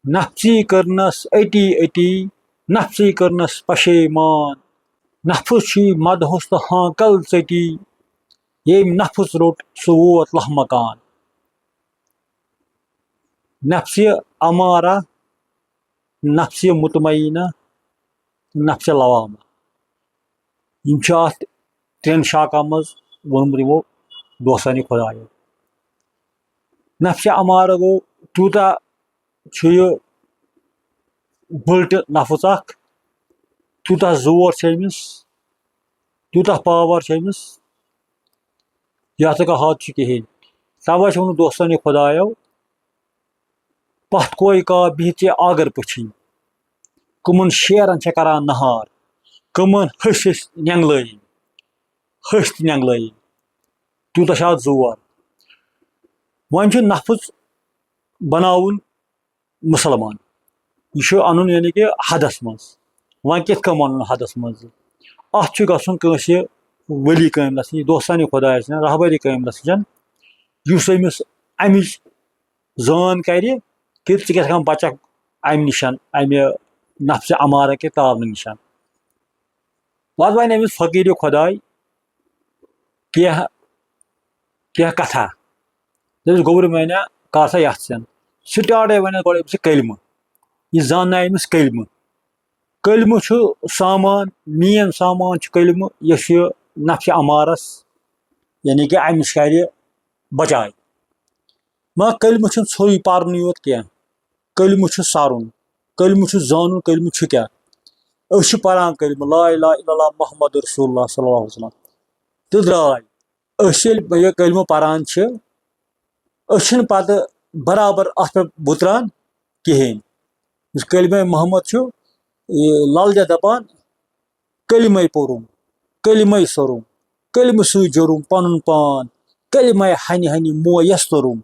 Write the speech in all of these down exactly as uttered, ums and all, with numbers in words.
نفژی کٔرنس أتی أتی، نفژی کٔرنس پشیمان۔ نفس چھُے مدہوس تہٕ ہانکل ژٔٹی، ییٚمۍ نفس روٚٹ سُہ ووت لہمکان۔ نفسِ امارہ، نفسِ مطمئنہ، نفسِ لوامہ، یِم چھِ اَتھ ترٛٮ۪ن شاخن منٛز ووٚنمُت یِمو دوستانِ خۄدایو۔ نفسِ امارہ گوٚو، تیوٗتاہ چھُ یہِ بٕلٹہٕ نفس اکھ، تیوٗتاہ زور چھُ أمِس، تیوٗتاہ پاور چھُ أمِس، یَتھ نہٕ کانٛہہ حد چھُ کِہیٖنۍ۔ تَوَے چھُ ووٚنمُت دوستانِ خۄدایو، پتھ کوئی کا بِہتِ آگر پٔچھِنۍ۔ کٕمَن شیرَن چھےٚ کران نہار، کٕمَن ۂسۍ ۂسۍ نٮ۪نٛگلٲیِن، ۂسۍ تہِ نٮ۪نٛگلٲیِن۔ تیوٗتاہ چھُ اَتھ زور۔ وۄنۍ چھُ نفس بناوُن مُسلمان۔ یہِ چھُ اَنُن یعنی کہِ حدس منٛز۔ وۄنۍ کِتھ کٔنۍ وَنُن حدس منٛز؟ اَتھ چھُ گژھُن کٲنٛسہِ ؤلی کٲمِلَس نِش، دوستانِ خۄدایَس نِش، رہبرِ کٲمِلَس نِش، یُس أمِس اَمِچ زٲن کَرِ کہِ ژٕ کِتھ کٔنۍ بَچَکھ اَمہِ نِش، اَمہِ نفسِ امارہ کہِ تاونہٕ نِش۔ پَتہٕ وَنہِ أمِس فقیٖرِ خۄداے کینٛہہ، کینٛہہ کَتھا۔ دَپٮ۪س، گوٚبرِ میٛانہِ، کَر سا یَتھ سٮ۪ن۔ سٹارٹَے وَنٮ۪س گۄڈٕ أمِس یہِ کلمہٕ۔ یہِ زاننایہِ أمِس کلمہٕ۔ کلمہٕ چھُ سامان، مین سامان چھُ کلمہٕ، یُس یہِ نفسِ امارس، یعنی کہِ اَمہِ نِش کَرِ بچاے۔ مگر کلمہٕ چھُنہٕ ژھوٚرُے پَرنُے یوت کینٛہہ۔ کلمہٕ چھُ سَرُن، کلمہٕ چھُ زانُن، کلمہٕ چھُ کیٛاہ؟ أسۍ چھِ پَران کلمہٕ، لا الہ الا اللہ محمد رسول اللہ صلی اللہ علیہ وسلم، تہٕ درٛاے۔ أسۍ ییٚلہِ یہِ کلمہٕ پَران چھِ، أسۍ چھِنہٕ پَتہٕ برابر اَتھ پٮ۪ٹھ وُتران کِہیٖنۍ۔ یُس کلمہ محمد چھُ، یہِ لل دٮ۪د دَپان، کلمَے پوٚرُم، کلمَے سوٚرُم، کلمہٕ سۭتۍ جوٚرُم پَنُن پان، کلمَے ہَنہِ ہَنہِ مویَس توٚرُم،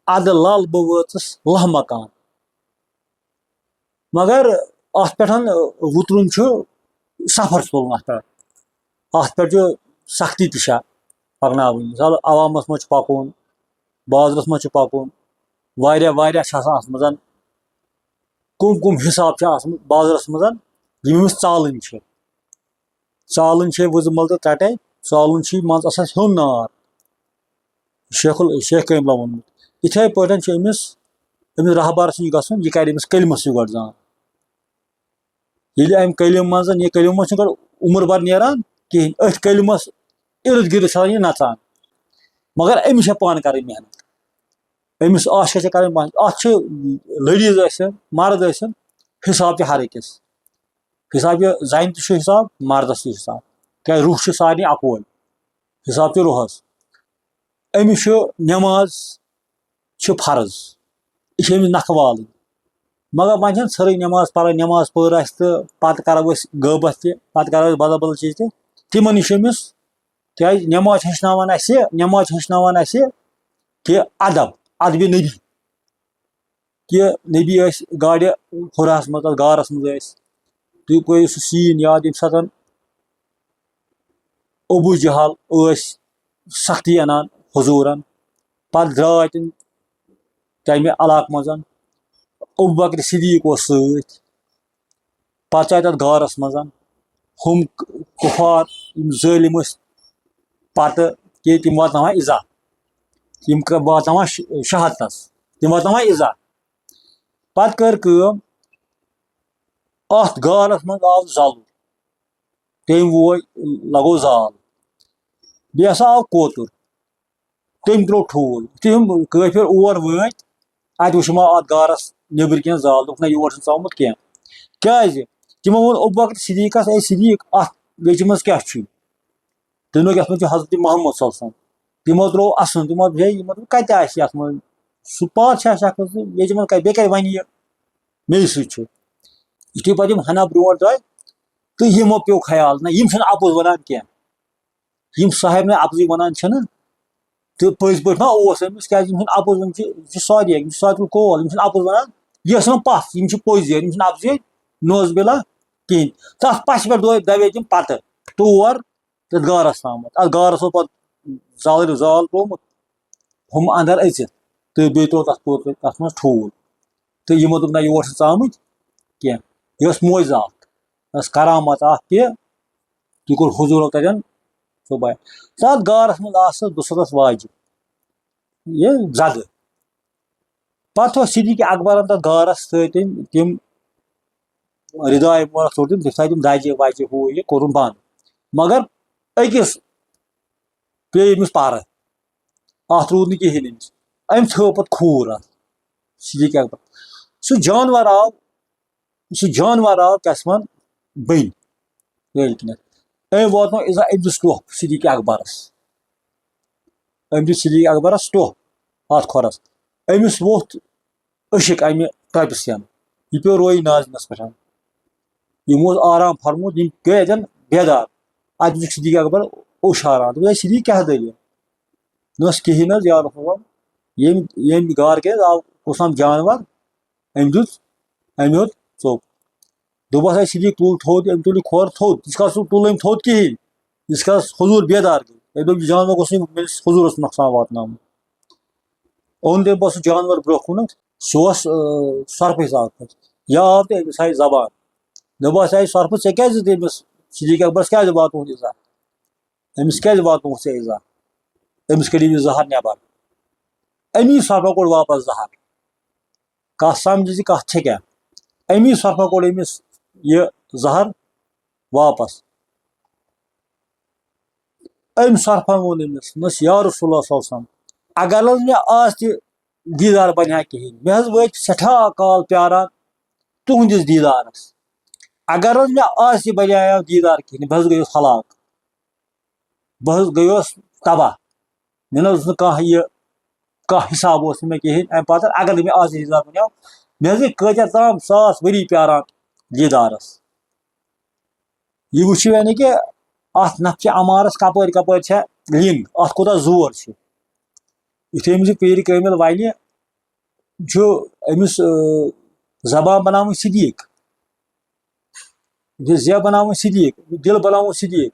اَدٕ لل بہٕ وٲژٕس لہمکان۔ مگر اَتھ پٮ۪ٹھ وُترُن چھُ سفر تُلُن اَتھ پٮ۪ٹھ۔ اَتھ پٮ۪ٹھ چھُ سختی تہِ چھےٚ پَکناوٕنۍ۔ مثال، عوامَس منٛز چھُ پَکُن، بازرَس منٛز چھُ پَکُن، واریاہ، واریاہ چھِ آسان اَتھ منٛز، کٕم کٕم حِساب چھِ آسان بازرَس منٛز، یِم أمِس ژالٕنۍ چھِ۔ ژالٕنۍ چھے وٕزمٕژ تہٕ ژَٹے، ژالُن چھُے منٛزٕ آسان ہیوٚن نار۔ شیخ ال-، شیخ کٲمۍ اللہ ووٚنمُت۔ یِتھَے پٲٹھۍ چھُ أمِس، أمِس رہبرس نِش گژھُن، یہِ کَرِ أمِس کلمس سۭتۍ گۄڈٕ زان۔ ییٚلہِ اَمہِ کلمہٕ منٛز، یہِ کلمہٕ منٛز چھُنہٕ گۄڈٕ عمر بھر نیران کِہیٖنۍ، أتھۍ کلمس اِرد گِرد چھُ آسان یہِ نژان۔ مگر أمِس چھےٚ پانہٕ کَرٕنۍ محنت۔ أمِس عاشقس چھےٚ کَرٕنۍ محنت۔ اَتھ چھِ ladies ٲسِن، مرد ٲسِن، حساب چھُ ہر أکِس۔ حساب یہِ زَنہِ تہِ چھُ حساب، مردس تہِ حساب۔ کیٛازِ روح چھُ سارنٕے اَکوے۔ حساب چھُ روحس۔ أمِس چھُ نٮ۪ماز چھِ فرض۔ یہِ چھِ أمِس نَکھٕ والٕنۍ۔ مگر وۄنۍ چھَنہٕ ژھٔرٕے نٮ۪ماز پَرٕنۍ، نٮ۪ماز پٔر آسہِ تہٕ پَتہٕ کَرو أسۍ غٲبت تہِ، پَتہٕ کَرو أسۍ بدل بدل چیٖز تہِ۔ تِمن نِش چھُ أمِس، کیٛازِ نٮ۪ماز چھِ ہیٚچھناوان اَسہِ، نٮ۪ماز چھِ ہیٚچھناوان اَسہِ کہِ ادب، ادبِ نبی۔ کہِ نبی ٲسۍ گاڑِ حُراہَس منٛز، تَتھ غارَس منٛز ٲسۍ۔ تُہۍ کٔرِو سُہ scene یاد، ییٚمہِ ساتہٕ ابو جہل ٲسۍ سختی اَنان حضوٗرَن۔ پَتہٕ درٛاے تِم تَمہِ علاقہٕ منٛز۔ ابوبکر صدیق اوس سۭتۍ۔ پَتہٕ ژاے تَتھ غارَس منٛز۔ ہُم ک-، کُفار، یِم ظٲلِم ٲسۍ، پَتہٕ کہِ تِم واتناوان ایٖزا۔ یِم ک-، واتناوان ش-، شہادتَس۔ تِم واتناوان ایٖزا۔ پَتہٕ کٔر کٲم، اَتھ غارَس منٛز آو زَلُر۔ تٔمۍ ووے، لگوو زال۔ بیٚیہِ ہسا آو کوتُر، تٔمۍ ترٛوو ٹھوٗل۔ یُتھُے یِم کٲفِر اور وٲتۍ، اَتہِ وٕچھ یِمو اَتھ غارَس نیٚبٕرۍ کِنۍ زال، دوٚپُکھ، "نہ، یور چھُنہٕ ژامُت کینٛہہ۔" کیٛازِ؟ تِمو ووٚن ابوبکر صدیٖقَس، "اے صدیٖق، اَتھ لیٚجہِ منٛز کیٛاہ چھُے؟" تٔمۍ دوٚپ، "یَتھ منٛز چھُ حضرت محمد صلی اللہ علیہ وسلم۔" تِمو ترٛوو اَسُن، تِمو دوٚپ، "ہے، یہِ مطلب کَتہِ آسہِ یَتھ منٛز؟ سُہ پادشاہ شخص، لیٚجہِ منٛز کَتہِ؟ بیٚیہِ کَتہِ وَنہِ یہِ مے سۭتۍ چھُ؟" یُتھُے پَتہٕ یِم ہَنا برٛونٛٹھ درٛاے، تہٕ یِمو پیوٚو خیال، نہ، یِم چھِنہٕ اَپُز وَنان کینٛہہ۔ یِم صاحب نہٕ اَپزُے وَنان چھِنہٕ، تہٕ پٔزۍ پٲٹھۍ ما اوس أمِس، کیٛازِ یِم چھِنہٕ اَپُز وَنان، یِم چھِ، یہِ چھِ صادق، یِم چھِ صادق القول، یِم چھِنہٕ اَپُز وَنان، یہِ ٲس وَنان پَژھ، یِم چھِ پوٚز یٲرۍ، یِم چھِنہٕ اَپزُے، نوز باللہ کِہیٖنۍ۔ تَتھ پَژھِ پٮ۪ٹھ دۄے دَوے تِم پَتہٕ تور، تَتھ غارَس تامَتھ۔ اَتھ غارَس اوس پَتہٕ زالٕے زال ترٛوومُت، ہُم اَندَر أژِتھ، تہٕ بیٚیہِ ترٛوو تَتھ پوٚت تَتھ منٛز ٹھوٗل۔ تہٕ یِمو دوٚپ، "نہ، یور چھِنہٕ ژامٕتۍ کینٛہہ۔" یہِ ٲس معجزٕ اکھ، یہِ ٲس کرامت اکھ کہِ یہِ کوٚر حضوٗرو تَتٮ۪ن صُبحٲے۔ تَتھ غارَس منٛز آسہٕ دُسَتَس واجہِ، یہِ زَدٕ۔ پَتہٕ اوس صدیٖق اکبرَن تَتھ غارَس سۭتۍ تٔمۍ تِم رداے مورَس ژوٚٹ تٔمۍ، تٔمۍ تھایہِ تِم دَجہِ وَجہِ ہُہ یہِ کوٚرُن بنٛد۔ مگر أکِس پیٚیہِ أمِس پَرٕ، اَتھ روٗد نہٕ کِہیٖنۍ أمِس۔ أمۍ تھٲو پَتہٕ کھوٗر اَتھ صدیٖق اکبر۔ سُہ جانوَر آو، سُہ جانوَر آو کیٛاہ چھِ وَنان، بٔنۍ ریلہِ کِنٮ۪تھ۔ أمۍ واتنوو اِزا، أمۍ دیُت ٹوٚپھ صدیٖق اکبرَس۔ أمۍ دیُت صدیٖق اکبرَس ٹوٚپھ اَتھ کھۄرَس۔ أمِس ووٚتھ عشق اَمہِ ٹۄپہِ سۭتۍ۔ یہِ پیوٚو رویہِ نازنِنَس پٮ۪ٹھ۔ یِمو اوس آرام فرموومُت، یِم گٔے اَتٮ۪ن بیدار۔ اَتہِ دِتُکھ صدیٖق اکبر اوٚش ہاران۔ دوٚپُن، "ہے صدیٖق، کیٛاہ دٔلیٖل؟" دوٚپنَس، "کِہیٖنۍ نہٕ حظ، یا رسول اللہ، ییٚمۍ، ییٚمۍ گار کیٛاہ آو، کُس تام جانوَر، أمۍ دیُت، أمۍ ہیوٚت ژوٚپ۔" دوٚپُس، "ہے صدیٖق، تُل تھوٚد۔" أمۍ تُل یہِ کھۄر تھوٚد، یِژھ کال سُہ تُل أمۍ تھوٚد کِہیٖنۍ، یِژھ کال حضوٗر بیدار گٔے۔ أمۍ دوٚپ، "یہِ جانوَر گوٚژھ نہٕ میٛٲنِس حضوٗرَس نۄقصان واتناوُن۔" اوٚن تٔمۍ پَتہٕ سُہ جانوَر برٛونٛہہ کُنَتھ، سُہ اوس، آ، سۄرپھٕچ زاو کھۄتہٕ۔ یہِ آو تہٕ أمِس آیہِ زبان۔ دوٚپُس، "ہے سۄرپھٕ، ژےٚ کیٛازِ دیُت أمِس صدیٖق اکبرَس کیٛازِ واتنووُتھ یہِ زَہر؟ أمِس کیٛازِ واتنووُتھ ژےٚ یہِ زَہر؟ أمِس کٔڑِو یہِ زَہر نٮ۪بر۔" أمی سۄرپھا کوٚڑ واپَس زَہر۔ کَتھ سَمجھِ زِ کَتھ چھےٚ کیٛاہ۔ أمی سۄرپھا کوٚڑ أمِس یہِ زَہر واپَس۔ أمۍ سۄرپھن ووٚن أمِس، دوٚپنَس، "یا رسول اللہ صلی اللہ علیہ وسلم، اگر حظ مےٚ آز تہِ دیٖدار بنہِ ہا کِہیٖنۍ، مےٚ حظ وٲتۍ سٮ۪ٹھاہ کال پیاران تُہٕنٛدِس دیٖدارَس۔ اگر حظ مےٚ آز تہِ بنیٛاو دیٖدار کِہیٖنۍ، بہٕ حظ گٔیوس ہلاک، بہٕ حظ گٔیوس تباہ، مےٚ نہ حظ اوس نہٕ کانٛہہ یہِ، کانٛہہ حساب اوس نہٕ مےٚ کِہیٖنۍ اَمہِ پتہٕ۔ اگر نہٕ مےٚ آز تہِ دیٖدار بنیٛاو، مےٚ حظ گٔے کۭتیٛاہ تام ساس ؤری پیاران دیٖدارَس۔" یہِ وٕچھِو یعنی کہِ اَتھ نفسِ اَمارَس کَپٲرۍ کَپٲرۍ چھےٚ لِنٛگ، اَتھ کوٗتاہ زور چھُ۔ یُتھُے أمِس یہِ پیٖرِ کٲمِل وَنہِ، چھُ أمِس، آ، زبان بَناوٕنۍ صدیٖق، یہِ زیو بَناوٕنۍ صدیٖق، دِل بَناوُن صدیٖق،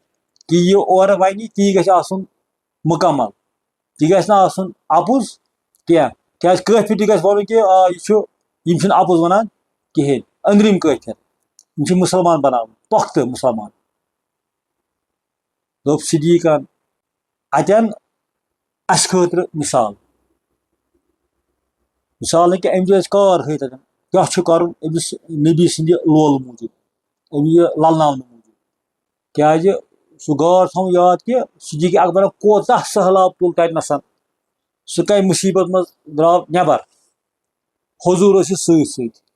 کہِ یہِ اورٕ وَنہِ، تی گژھِ آسُن مُکمل۔ یہِ گژھِ نہٕ آسُن اَپُز کینٛہہ، کیٛازِ کٲفِر تہِ گژھِ وَنُن کہِ، آ، یہِ چھُ، یِم چھِنہٕ اَپُز وَنان کِہیٖنۍ، أنٛدرِم کٲفِر، یِم چھِ مُسلمان بَناوُن، پۄختہٕ مُسلمان۔ دوٚپ صدیٖقن، اَتٮ۪ن اَسہِ خٲطرٕ مِثال۔ مِثال نہٕ کینٛہہ، أمۍ دیُت اَسہِ کار ہٲوِتھ اَتٮ۪ن۔ کیٛاہ چھُ کَرُن أمِس نبی سٕنٛدِ لولہٕ موٗجوٗب، أمۍ یہِ لَلناونہٕ موٗجوٗب۔ کیٛازِ سُہ غار تھاوُن یاد کہِ صدیٖق اکبرن کوتاہ سٔہلاب تُل تَتہِ نَسَن۔ سُہ کَمہِ مُصیٖبت منٛز درٛاو نٮ۪بر۔ حضوٗر ٲسِس سۭتۍ سۭتۍ۔